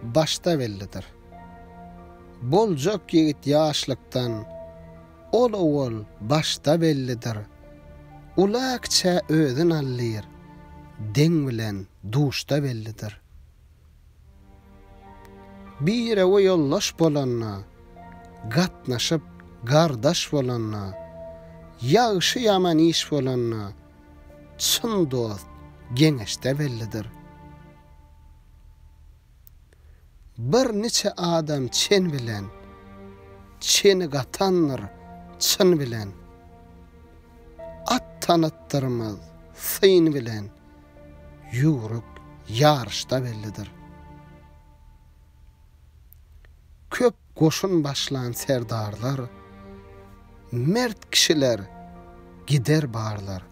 başda bellidir. Boljak ýigit ýaşlykdan, ol owal başda bellidir. Ula-kiçä özün aldyr, deň bilen duşda bellidir. Birewe ýoldaş bolanda, gatnaşyp gardaş bolanda, ýagşy-ýaman iş bolanda, çyn dost geňeşde bellidir. Bir niçe adam çen bilen, çeni gatandyr çyn bilen. At tanytdyrmaz syn bilen, ýüwrük ýaryşda bellidir. Köp goşun başlan serdarlar, Mert kişiler gider barlar.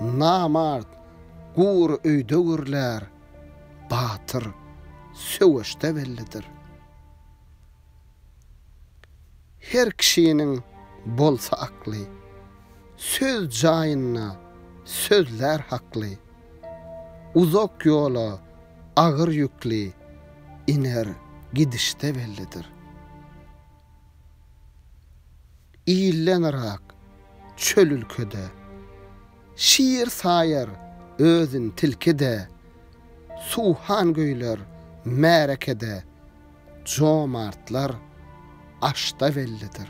Namart gury öýde gürlär, Batyr söweşde bellidir. Her kişiniň bolsa akly, Söz jaýynda sözlär hakly. Uzak ýola agyr ýükli Iner gidişde bellidir. Ilden yrak, çöl ülkede, Şir saýar özün tilki-de, Suhangöýler märekede, Jomartlar aşda bellidir.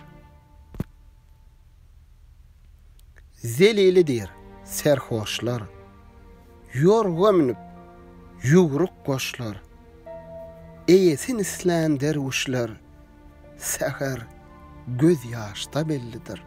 Zelili diýr, serhoşlar, Ýorga münüp, ýüwrük goşlar, Eýesin islän derwüşler, Säher gözýaşda bellidir.